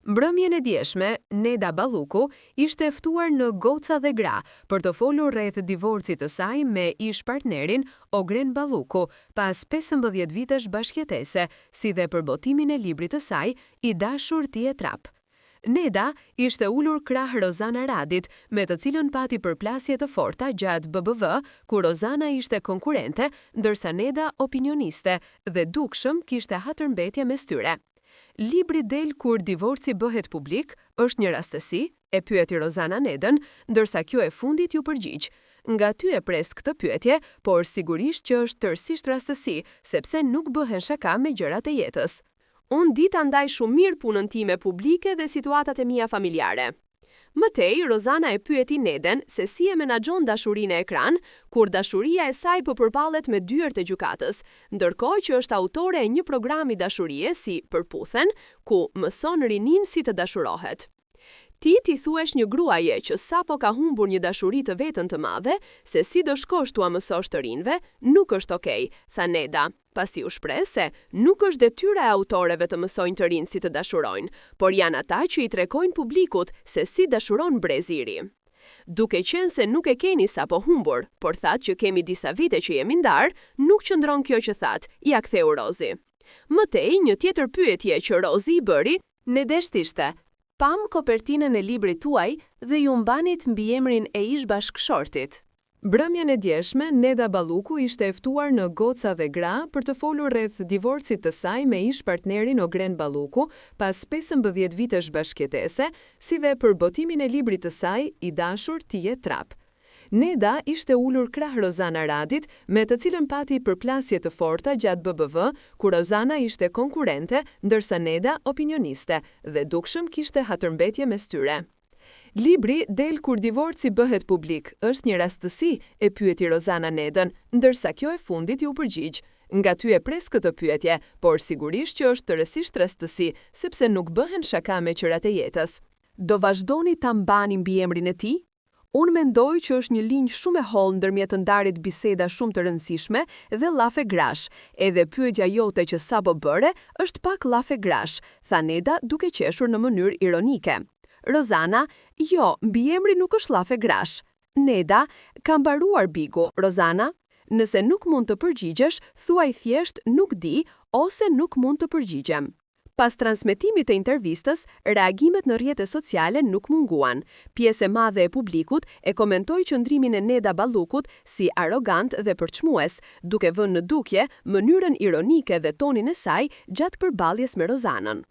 Mbrëmjen e djeshme, Neda Balluku ishte ftuar në Goca dhe Gra për të folur rreth divorcit të saj me ish-partnerin Ogren Balluku, pas 15 vitesh bashkëjetese, si dhe për botimin e librit të saj, I dashur ti je trap. Neda ishte ulur krah Rozana Radit, me të cilën pati përplasje të forta gjatë BBV, ku Rozana ishte konkurrente, ndërsa Neda opinioniste dhe dukshëm kishte hatërmbetje mes tyre. Libri del kur divorci bëhet publik, është një rastësi? e pyeti Rozana Nedën, ndërsa kjo e fundit iu përgjigj. Nga ty e pres këtë pyetje, por sigurisht që është tërësisht rastësi, sepse nuk bëhen shaka me gjërat e jetës. Unë di ta ndaj shumë mirë punën time publike dhe situatat e mia familjare. Më tej, Rozana e pyeti Neden se si e menaxhon dashurinë në ekran, kur dashuria e saj po përballet me dyert e gjykatës, ndërkohë që është autore e një programi dashurie si Përputhen, ku mëson rininë si të dashurohet. Ti t'i thuash një gruaje që sapo ka humbur një dashuri të vetën të madhe, se si do shkosh t'ua mësosh të rinjve, nuk është okay, tha Neda, pasi u shpreh se nuk është detyra e autoreve të mësojnë të rinj si të dashurojnë, por janë ata që i tregojnë publikut se si dashuron brezi i ri. Duke qenë se nuk e keni sapo humbur, por thatë që kemi disa vite që jemi ndarë, nuk qëndron kjo që thatë, ia ktheu Rozi. Më tej, një tjetër pyetje që Rozi i bëri, Nedes ishte, Pamë kopertinën e librit tuaj dhe ju mbanit mbiemrin e ish-bashkëshortit. Mbrëmjen e djeshme, Neda Balluku ishte e ftuar në Goca dhe Gra për të folur rreth divorcit të saj me ish-partnerin Ogren Balluku pas 15 vitesh bashkëjetese, si dhe për botimin e librit të saj I dashur ti je trap. Neda ishte ulur krah Rozana Radit, me të cilën pati përplasje të forta gjatë BBV, ku Rozana ishte konkurrente, ndërsa Neda opinioniste, dhe dukshëm kishte hatërmbetje mes tyre. Libri del kur divorci bëhet publik, është një rastësi, e pyeti Rozana Nedën, ndërsa kjo e fundit iu përgjigj. Nga ty e pres këtë pyetje, por sigurisht që është tërësisht rastësi, sepse nuk bëhen shaka me gjërat e jetës. Do vazhdoni ta mbani mbiemrin e tij? Unë mendoj që është një linjë shumë e hollë ndërmjet të ndarit biseda shumë të rëndësishme dhe llafe grash. Edhe pyetja jote që sapo bëre është pak llafe grash, tha Neda duke qeshur në mënyrë ironike. Rozana, Jo, mbiemri nuk është llafe grash. Neda, Ka mbaruar Bigu. Rozana, Nëse nuk mund të përgjigjesh, thuaj thjesht nuk di ose nuk mund të përgjigjem. Pas transmetimit të intervistës, reagimet në rrjete sociale nuk munguan. Pjesë e madhe e publikut e komentoi qëndrimin e Neda Ballukut si arrogant dhe përçmues, duke vënë në dukje mënyrën ironike dhe tonin e saj gjatë përballjes me Rozanën.